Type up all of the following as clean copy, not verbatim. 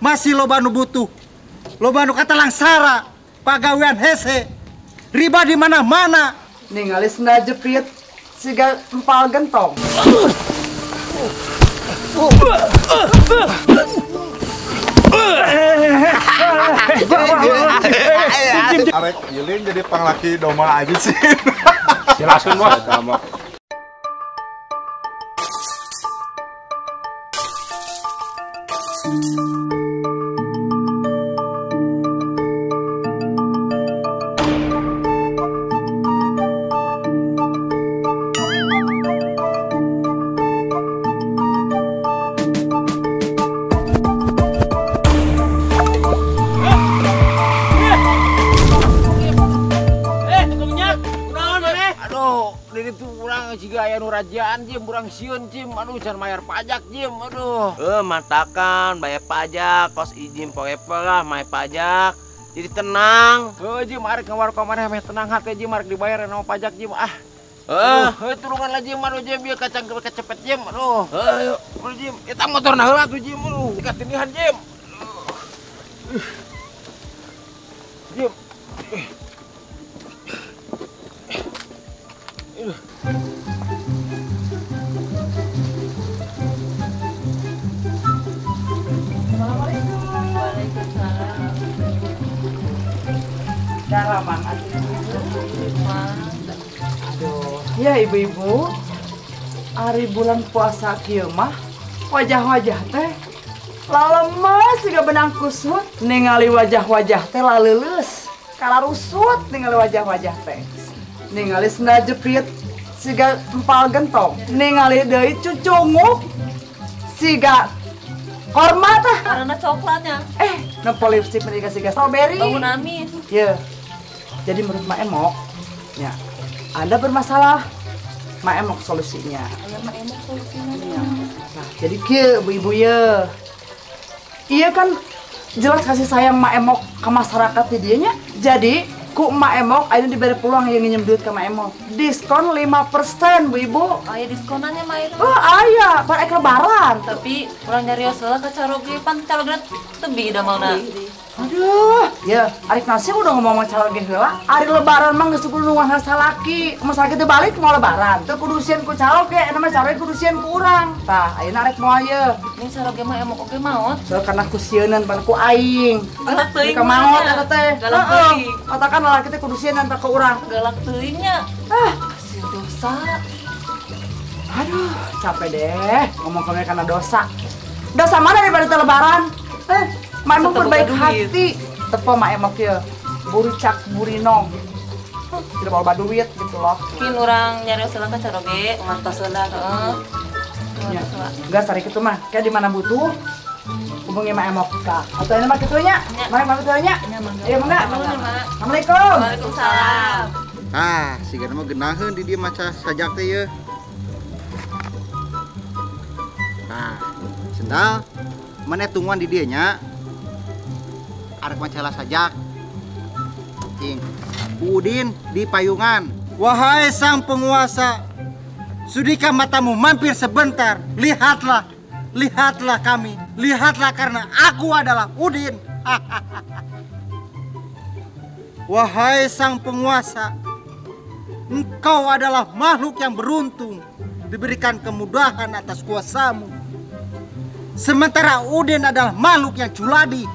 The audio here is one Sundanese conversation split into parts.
Masih loba nu butuh. Loba nu katalangsara, pagawean hese. Riba di mana-mana. Ningali sendal jepit siga empal gentong. Arek Yilin jadi panglaki domba aja sih. Jelaskan bos. Rajaan Jim, kurang sieun Jim, aduh can bayar pajak Jim, aduh. Matakan bayar pajak, kos izin forever lah, bayar pajak. Jadi tenang. Jim, arek ngawarko maneh meh tenang hati Jim, arek dibayar sama pajak Jim, ah. Tulungan lah Jim, aduh Jim, bieu kacang kecepet Jim, aduh. Ayo, Jim, eta motorna heula tuh Jim, aduh, dikatindihan Jim. Jim. Dalaman aduh, ya ibu-ibu, hari bulan puasa kieu mah wajah-wajah teh lalemes siga benang kusut, ningali wajah-wajah teh laleuleus, kalarusut ningali wajah-wajah teh. Ningali sendal jepit siga empal gentong, ningali deui cucunguk siga korma tah. Karena coklatnya. Nempo lipstik menika siga strawberry. Bangun amin. Ya. Jadi menurut Mak Emok, ya, Anda bermasalah, Mak Emok solusinya. Ya, Mak Emok solusinya. Ya. Nah, jadi kieu ibu-ibu ya. Iya kan jelas kasih sayang Mak Emok ke masyarakat di dianya. Jadi ku Mak Emok ayeuna diberi peluang yang nginjem duit ke Mak Emok. Diskon 5% Bu Ibu. Oh ya diskonannya Mak Emok. Oh aya, pan ek lebaran. Tapi urang nyarios heula ka caroge, pan caroge tebih da mauna. Aduh, ya, arek nasi udah ngomong caroge heula. Ari lebaran mah geus kudu nungguan salaki. Mun salaki teu balik mau lebaran. Teu kudu sieun ku caroge, eta mah caroge kudu sieun ku urang. Tah, ayeuna arek moal ye. Ning caroge mah Emok oge maot. Soal karena ku sieunan pan ku aing. Galak teuing. Ka maot eta teh. Galak teuing. Katakan lalaki teh kudu sieun ka urang. Galak teuing nya. Ah, kasih dosa. Aduh, capek deh ngomong ke mereka karena dosa. Dosa mana daripada teu lebaran? Mak Emok berbaik hati. Tepo Mak Emok ya, buricak burinong. Tidak bawa duit gitu loh. Mungkin orang nyari usulan kan caroge, ngantos heula heeh. Ya. Enggak sari kitu mah. Kayak di mana butuh hubungi Mak Emok ka. Atau ini mah kitu nya. Mari mah kitu nya. Ayo mangga. Assalamualaikum. Waalaikumsalam. Ah, sigana mah geunaheun di dieu maca sajak teh ieu. Nah, sendal mana tungguan di dieu nya. Arek maca sajak. Cing. Udin di payungan. Wahai sang penguasa, sudikah matamu mampir sebentar? Lihatlah, lihatlah kami. Lihatlah karena aku adalah Udin. Wahai sang penguasa, engkau adalah makhluk yang beruntung, diberikan kemudahan atas kuasamu. Sementara Udin adalah makhluk yang culadi,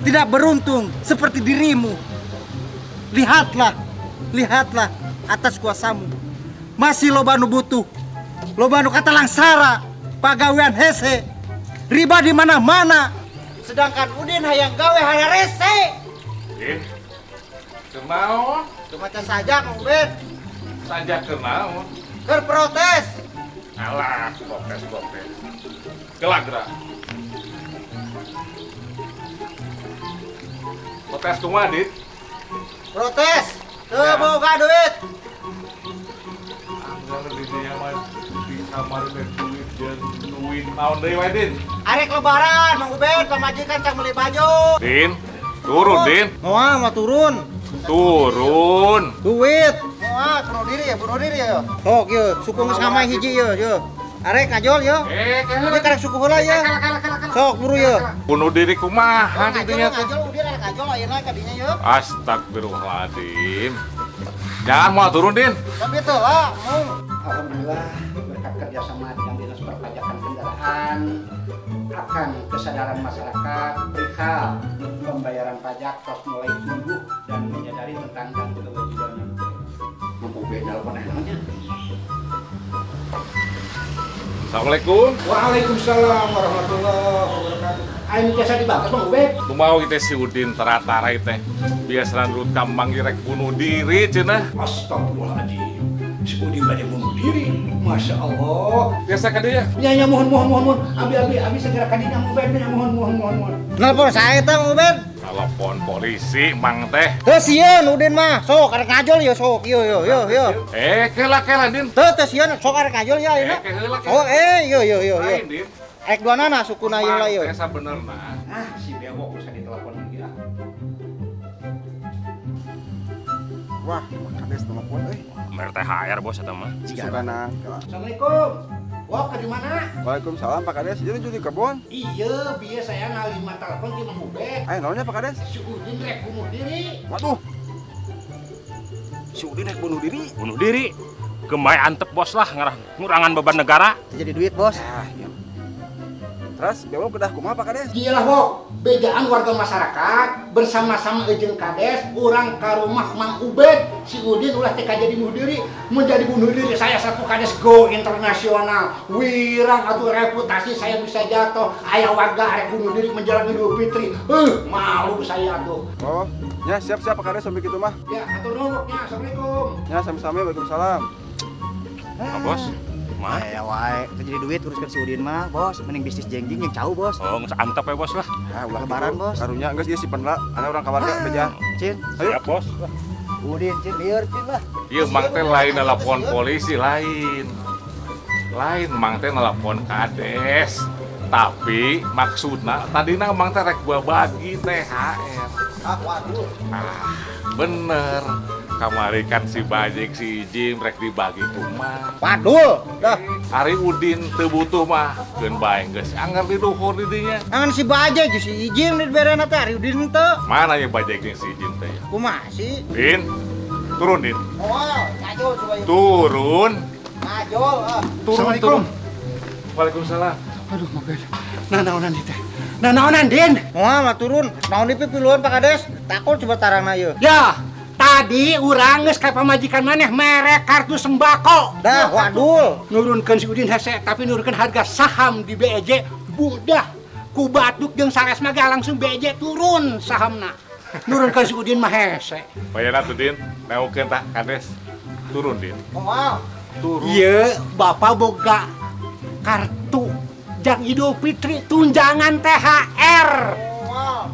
tidak beruntung seperti dirimu. Lihatlah, lihatlah atas kuasamu. Masih loba nu butuh, loba nu katalangsara, pagawean hese, riba di mana-mana. Sedangkan Udin hayang gawe hararese. Udin, kenal? Cuma saja Kang Ubed. Saja kenal? Keur protes. Alah, protes. Gelak gerak. Protes kumaha, Dit? Protes, teu boga duit. Anggar di dieu mah di kamar teh duit jeung duit naon deui wae, Din? Arek lebaran, Mang Ubed, pamajikan can meuli baju. Din, turun, Din. Moal mah turun. Turun. Duit. Moal bunuh diri ya, bunuh diri ya. Sok ieu, suku geus ngamai hiji ieu, ieu. Arek ngajol yo. Ieu karek suku heula ya. Sok buru yo. Bunuh diri kumaha di dinya teh? Ngajol Udin arek ngajol ayeuna ka dinya yo. Astagfirullahaladzim. Jangan mau turun, Din. Tapi teu lah, mung. Alhamdulillah berkat kerjasama dengan Dinas Perpajakan Kendaraan akan kesadaran masyarakat perihal pembayaran pajak terus mulai tumbuh dan menyadari tentang dan kewajibannya. Mampu beda namanya. Assalamualaikum. Waalaikumsalam warahmatullahi wabarakatuh. Ayo jasa dibakas Bang Ubed. Kumaha kita si Udin teratara teh. Biasa nurut ka Mang rek bunuh diri cenah. Astagfirullahaladzim. Si Udin bade bunuh diri. Masya Allah. Biasa ka dieu. Ya ya mohon mohon mohon mohon. Abi abi abi segera ka dinya Mang Ubed nya mohon mohon mohon mohon. Nelpon saya teh Mang Ubed. Telepon polisi Mang teh. Teu sieun Udin mah. Sok arek ngajol yo sok yo yo yo yo. Kela kela Din. Teu teu sieun sok arek ngajol ya ayeuna. Oh yo yo yo yo. Ek dua nana sukuna ieu lah ieu. Teh sabenerna. Ah si bewok bisa ditelepon lagi ah. Wah, kades telepon euy. Mer THR bos eta mah. Sukana. Assalamualaikum. Wah, ke di mana? Waalaikumsalam Pak Kades. Ieu nuju di kebon. Iya, bieu saya nalima telepon ti Mang Ubed. Aya naonnya Pak Kades? Si Udin rek bunuh diri. Waduh. Si Udin rek bunuh diri. Bunuh diri. Gemai antep bos lah ngarah ngurangan beban negara. Jadi duit bos. Ah, iya. Terus bewok kedah kumaha Pak Kades? Iyalah wok, bejaan warga masyarakat bersama-sama jeung Kades urang ka rumah Mang Ubed. Si Udin ulah teh jadi bunuh diri, menjadi bunuh diri saya satu Kades go internasional. Wirang atuh reputasi saya bisa jatuh. Aya warga arek bunuh diri menjelang Idul Fitri. Malu saya atuh. Oh, ya siap-siap Pak Kades sampai kitu mah. Ya, atur nuhun nya. Assalamualaikum. Ya, sami-sami. Waalaikumsalam. Pak Bos. Ya wae, jadi duit uruskan si Udin mah, bos. Mending bisnis jengjing yang jauh, bos. Oh, geus antep ya, bos lah. Ah, ulah lebaran, bos. Karunya geus ieu simpen lah, ana urang ka warga beja. Cin, ayo. Siap, bos. Udin, cin, lieur cin lah. Ieu Mang teh lain nelpon polisi lain. Lain Mang teh nelpon kades. Tapi maksudna tadina Mang teh rek bagi THR. Ah, waduh. Ah, bener. Kamari kan si Bajik si Jim rek dibagi kumaha. Waduh, dah. Ari Udin teu butuh mah keun bae geus anggar di luhur di dinya. Angan si Bajik jeung si Jim diberena teh Ari Udin teu. Mana ya Bajik jeung si Jim teh? Kumaha sih? Din, turun Din. Oh, ngajol coba yuk. Turun. Ngajol ah. Turun, turun. Waalaikumsalam. Aduh, Mang Ubed. Nanaonan ieu teh. Nanaonan Din. Moal mah turun. Naon dipipiluan Pak Kades? Takut coba tarangna ieu. Ya. Tadi urang geus ka pamajikan maneh mere kartu sembako. Dah, wadul. Nurunkeun si Udin hese, tapi nurunkeun harga saham di BEJ budah. Ku batuk jeung sares mah langsung BEJ turun sahamna. Nurunkeun si Udin mah hese. Bayar atuh Din, neokeun tah Kades. Turun Din. Moal. Turun. Ieu bapak boga kartu jang Idul Fitri tunjangan THR.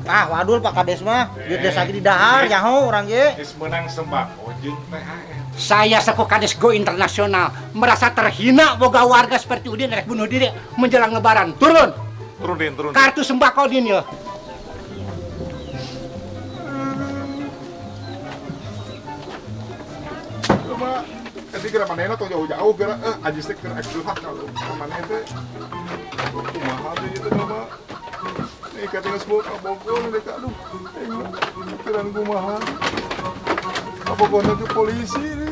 Ah, wadul Pak Kades mah, duit desa di dahar nyaho urang ge. Geus meunang sembako jeung THR. Saya selaku Kades Go Internasional merasa terhina boga warga seperti Udin rek bunuh diri menjelang lebaran. Turun. Turun Din, turun. Kartu sembako Din yo. Cuma tadi geura manehna tong jauh-jauh geura ajis teh keur curhat ka maneh teh. Kumaha teh ieu teh mah. Nih katanya semua ka Bogor mereka aduh pikiran kumaha. Ka Bogor ke polisi nih.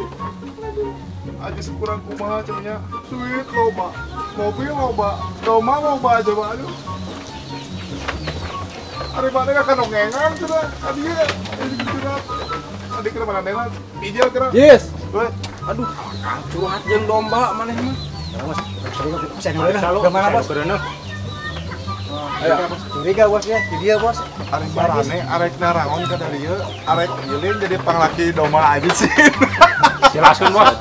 Ajis kurang kumaha cenah. Duit loba, mobil loba, domba loba coba aduh. Ari mana ka nongengan cenah ka dieu. Curhat. Adik keur manehna ijel keur. Yes. Aduh, curhat jeung domba maneh mah. Udah mana bos? Ayo, curiga bos ya, di dia bos. Arek marane, arek narangon ka dieu, arek yeulin jadi panglaki domba aja sih. Jelaskeun bos.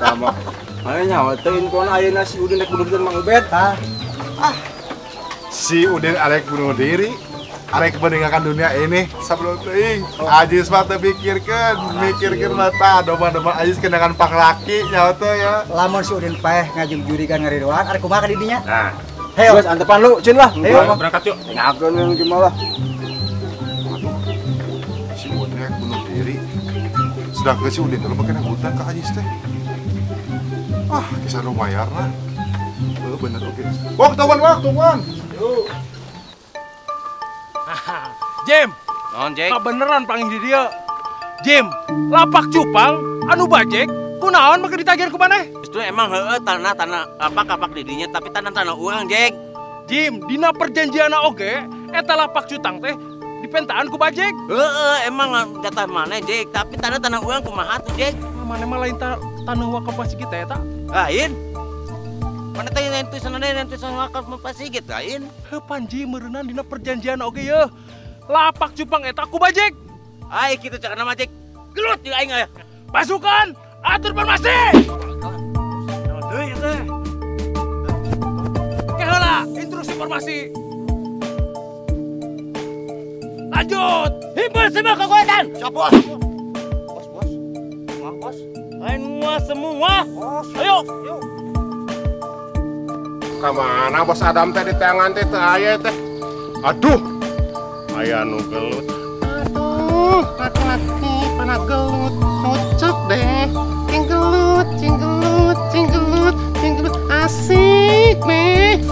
Mana nyawa teh infona ayeuna si Udin rek bunuh diri Mang Ubed. Tah. Ah. Si Udin arek bunuh diri, arek meninggalkan dunia ini sebelum teuing. Ajis mah teu pikirkeun, mikirkeun mah tah domba-domba ajis kenangan panglaki nyawa teh ya. Lamun si Udin paeh ngajung-jurigan ngaridoan, arek kumaha ka di dinya? Nah. Ayo, guys, antepan lu, Cin lah. Ayo, berangkat yuk. Ngakeun yang gimana lah. Si Udin rek bunuh diri. Sedangkan si Udin teh makin hutang ka Ajis teh. Ah, kisah lumayan lah. Bener oke. Wah, tungguan, wah, tungguan. Yuk. Jim. Naon, Jek? Kabeneran panggih di dieu. Jim, lapak cupang anu bajek kunaon make ditagihan ku maneh? Justru emang heueuh tanah-tanah lapak-lapak di dinya tapi tanah-tanah urang, Jek. Jim, dina perjanjianna oge eta lapak cutang teh dipentaan ku bajek. Heeh, emang jatah maneh, Jek, tapi tanah-tanah urang kumaha tuh, Jek? Maneh mah lain tanah wakaf Pak Sigit eta. Lain. Mana teh lain tulisan lain tulisan wakaf Pak Sigit lain. Heuh panji meureunan dina perjanjian oge yeuh. Lapak cupang eta ku bajek. Ai kitu carana mah, Jek. Gelut jeung aing aya. Pasukan, atur formasi. Deui teh. Ke heula, instruksi formasi. Lanjut. Himpun semua kekuatan. Siap, Bos. Bos, bos. Maaf, Bos. Lain semua. Bos. Ayo. Yuk. Kamana Bos Adam teh di tangan teh teu aya teh. Aduh. Aya nu gelut. Aduh, laki-laki pada gelut. Cocok deh. Cinggelut, cinggelut, cinggelut, cinggelut. Asik nih.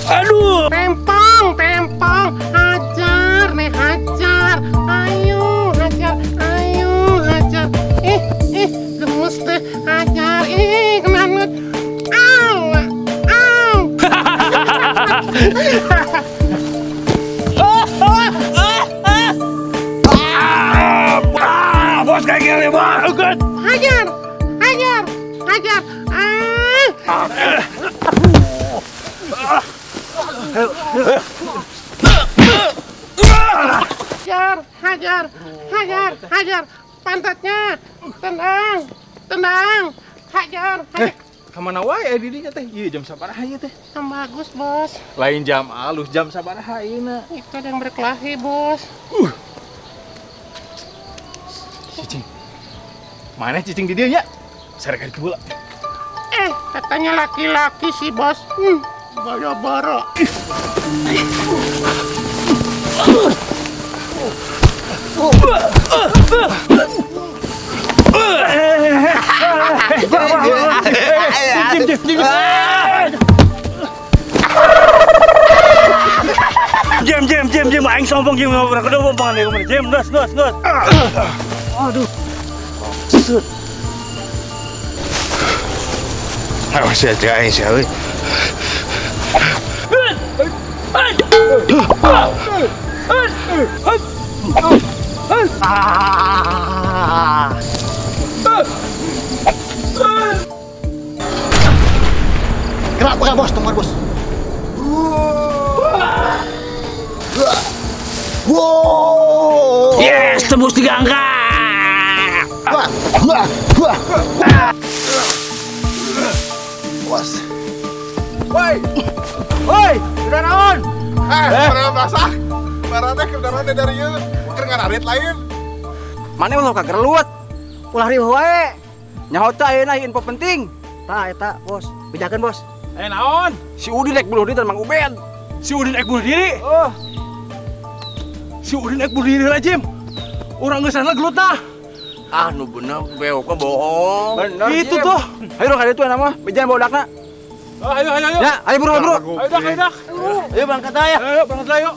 Aduh. Tempong, tempong. Hajar nih, hajar. Ayo, hajar. Ayo, hajar. Ih, ih, gemes deh. Hajar. Ih, kenanut. Au, au. Bos kayak gini, bos. Hajar, hajar, hajar. Ah. Hajar, hajar, hajar, hajar. Pantatnya, tendang, tendang, hajar, hajar. Kamana wae didinya teh? Ieu jam sabaraha ieu teh? Jam bagus, Bos. Lain jam alus, jam sabaraha ayeuna? Itu ada yang berkelahi, Bos. Cicing. Mana cicing di dieu nya? Sarek ka ditu heula. Katanya laki-laki sih, Bos. Boro-boro. Jim, Jim, Jim, Jim, aing sombong Jim, ngobrol kedua bombangan deh, Jim, dos, dos, dos. Aduh. Set. Awas ya, aing sih, euy. Gerak, gerak, Bos, tunggu, Bos. Wow. Yes, tembus 3 angka. Wah, wah, wah. Bos. Woi. Woi, udah naon? Padahal masak. Barang teh kendaraan dari ieu keur ngararit lain. Mane ulah kagerelut. Ulah riweuh wae. Nyaho teh ayeuna info penting. Tah eta, Bos. Bejakeun, Bos. Naon? Si Udin rek bunuh diri dan Mang Ubed. Si Udin rek bunuh diri? Oh. Si Udin rek bunuh diri lah, Jim. Urang geus sana gelut tah. Ah, nu bener bewok bohong. Bener, itu Jim. Tuh. Ayo ka ditu nama, bejan bawa dakna. Ayo, ayo, ayo. Ya, ayo buru, buru. Ayo dak, ayo dak. Ayo berangkat aja. Ayo berangkat lah, yuk.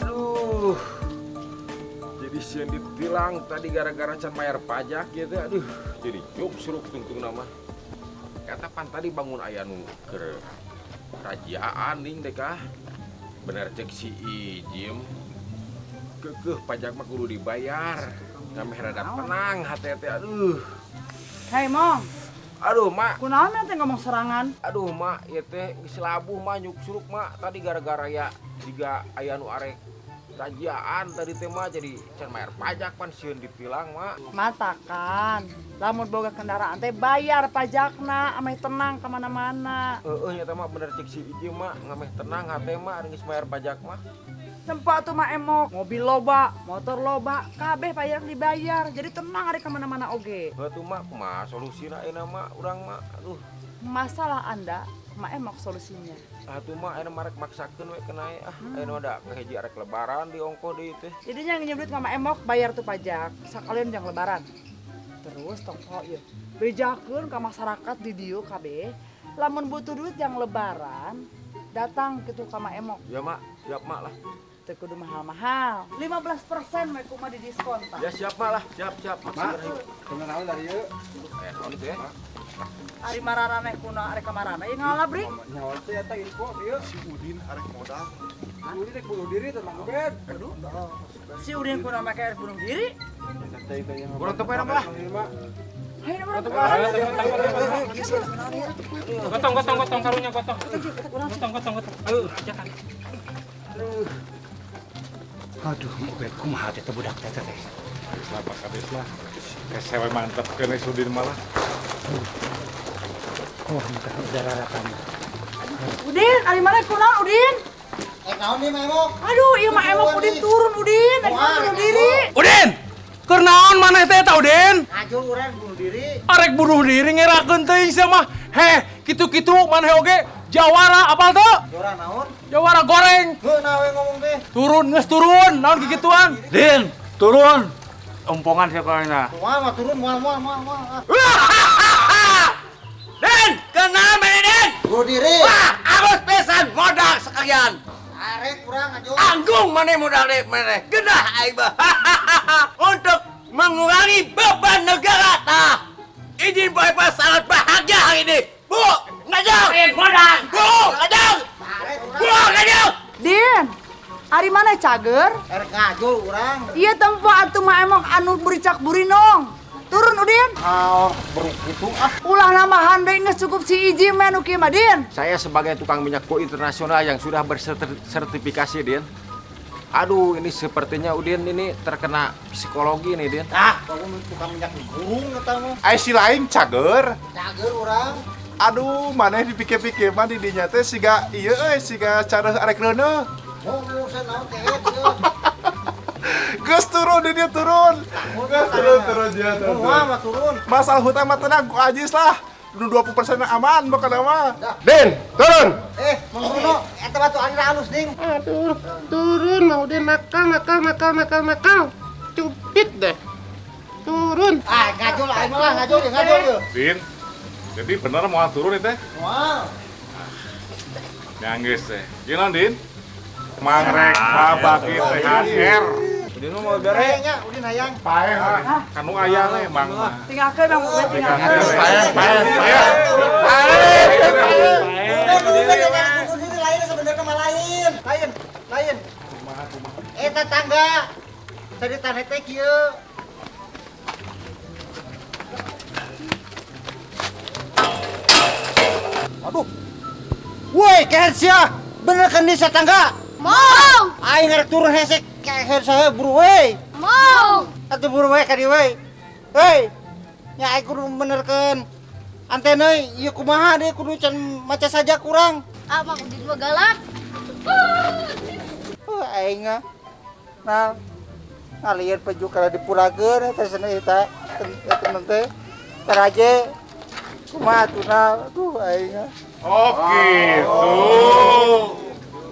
Aduh. Jadi sieun ditilang tadi gara-gara can bayar pajak gitu. Aduh, jadi nyuk suruk tungtung nama. Kata pan tadi bangun aya nu keur rajiaan ning deh kah. Bener cek si Ijim. Keukeuh pajak mah kudu dibayar. Ngameh rada tenang hati teh aduh. Hei, Mong. Aduh, Mak. Kunaon teh ngomong serangan? Aduh, Mak, ieu teh geus labuh Mak nyuk suruk Mak. Tadi gara-gara ya jiga aya nu arek rajiaan tadi teh mah jadi can bayar pajak pan sieun ditilang, Mak. Matakan, lamun boga kendaraan teh bayar pajakna ameh tenang ka mana-mana. Heeh, nya teh mah bener cek si Ijim, Mak, ngameh tenang hate mah geus bayar pajak mah. Tempat tuh mah emok, mobil loba, motor loba, kabeh pajak dibayar. Jadi tenang ada kemana-mana oge. Heuh tuh Mak, kumaha solusina ayeuna Mak, urang Mak. Aduh. Masalah Anda, mak emok solusinya. Ah tuh Mak, ayeuna marek maksakeun we kenai ah. Ayeuna da kahiji arek lebaran di ongkoh deui teh. Jadinya nginjem duit sama emok bayar tuh pajak. Sakalian jang lebaran. Terus tongko ieu. Bejakeun ka masyarakat di dieu kabeh, lamun butuh duit yang lebaran datang kitu ka Mak Emok. Ya Mak, siap Mak lah. Teu kudu mahal-mahal. 15% we kumaha di diskon tah. Ya siap Mak lah, siap siap. Mak, temen naon dari ieu? Naon itu ya? Ari mararaneh kuna arek ka marana ieu ngalabrik. Nyawa teh eta info ieu si Udin arek modal. Udin rek bunuh diri teh Mang Ubed. Aduh. Si Udin kuna make arek bunuh diri. Urang teu poe lah. Hayu urang teu. Gotong gotong gotong karunya gotong. Gotong gotong gotong. Ayo ajakan. Aduh, Ubed kumaha teh budak teh teh. Lah Pak Kades lah. Kesewe mantep kene Sudin malah. Oh, entah udara ratanya. Udin, ari mana kunaon Udin? Naon nih Mak Emok? Aduh, ieu Mak Emok Udin turun Udin, ari bunuh diri. Udin! Keur naon maneh teh eta Udin? Ngajul urang bunuh diri. Arek bunuh diri ngerakeun teuing sia mah. Heh, kitu-kitu maneh oge jawara apal teu? Jawara naon? Jawara goreng. Heuh we ngomong teh. Turun geus turun, naon kikituan? Din, turun. Empongan siapa na? Moal mah turun moal moal moal moal. Den, kenal mana Den? Bunuh diri. Wah, harus pesan modal sekalian. Arek kurang aja. Anggung mana modal deh mana? Genah aing mah. Untuk mengurangi beban negara tah. Izin Bapak sangat bahagia hari ini. Bu, ngajak. Modal. Bu, ngajak. Bu, ngajak. Din, ari mana cager? Arek ngajul urang. Iya tempo atuh Mak Emok anu buricak burinong. Turun Udin. Ah, beruk itu ah. Ulah nambahan deui geus cukup si Iji mah nu kieu mah Din. Saya sebagai tukang minyak go internasional yang sudah bersertifikasi, Din. Aduh, ini sepertinya Udin ini terkena psikologi nih, Din. Ah, kamu tukang minyak gurung eta mah. Ai si lain cager. Cager urang. Aduh, maneh dipikir-pikir mah di dinya teh siga ieu euy, siga cara arek reuneuh. Oh, urusan naon teh ieu. Geus turun di dia turun. Geus turun turun dia turun. Wah, turun. Masalah hutang mah tenang ku Ajis lah. Nu 20% aman pokokna mah. Din, turun. Mang Bruno, eta batu ari halus ding. Aduh, turun mau Din nakal nakal nakal nakal nakal. Cupit deh. Turun. Ah, ngajul aing mah ngajul ya ngajul ya. Din. Jadi bener mau turun itu teh? Moal. Ya geus teh. Gimana Din? Mangrek babagi THR. Udin mau bere nya, Udin hayang. Paeh kanu aya we Mang. Tinggalkeun Mang Ubed tinggalkeun. Paeh, paeh, paeh. Paeh. Bunuh diri lain sebenarnya mah lain. Lain, lain. Kumaha kumaha. Eta tangga. Tadi tanah teh kieu. Aduh. Woi, keher sia. Bener kan di tangga? Mau. Aing ngarek turun hesek keher saya buru we. Mau. Atuh buru we ka dieu we. Hei. Nya aing kudu benerkeun antena ieu kumaha deui kudu can maca saja kurang. Ah, Mang Udin mah galak. Oh, aing mah. Nah, ngalieur peju kana dipulakeun eta cenah eta eta teh. Taraje kumaha atuh nah, aduh aing mah. Oh gitu.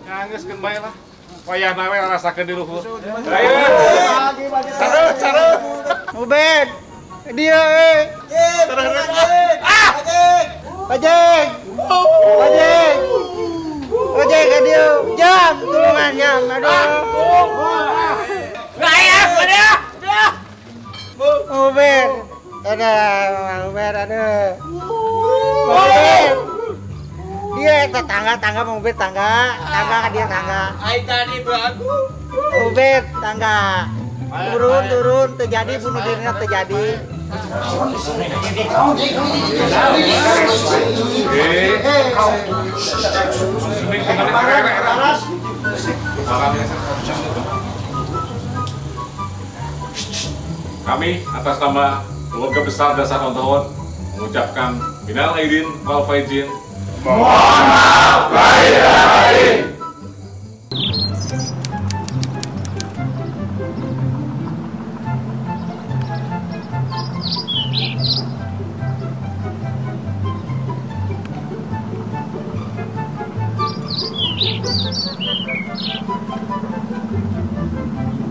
Ngangeuskeun bae lah. Wayahna we rasakeun di luhur. Ayo. Saruh, saruh. Ubed. Dia eh. Ah! Bajeng. Bajeng. Bajeng ka dieu. Jam, tulungan jam. Aduh. Gaya, pada. Ubed. Aduh, Ubed aduh. Ubed. Dia eta tangga, tangga mau Ubed tangga, tangga ka dia tangga. Ai tadi bagus. Ubed tangga. Turun, turun, terjadi bunuh dirinya terjadi. Kami atas nama keluarga besar Dasar Ontohon mengucapkan minal aidin wal faizin. Mohon maaf lahir dan batin. Thank you.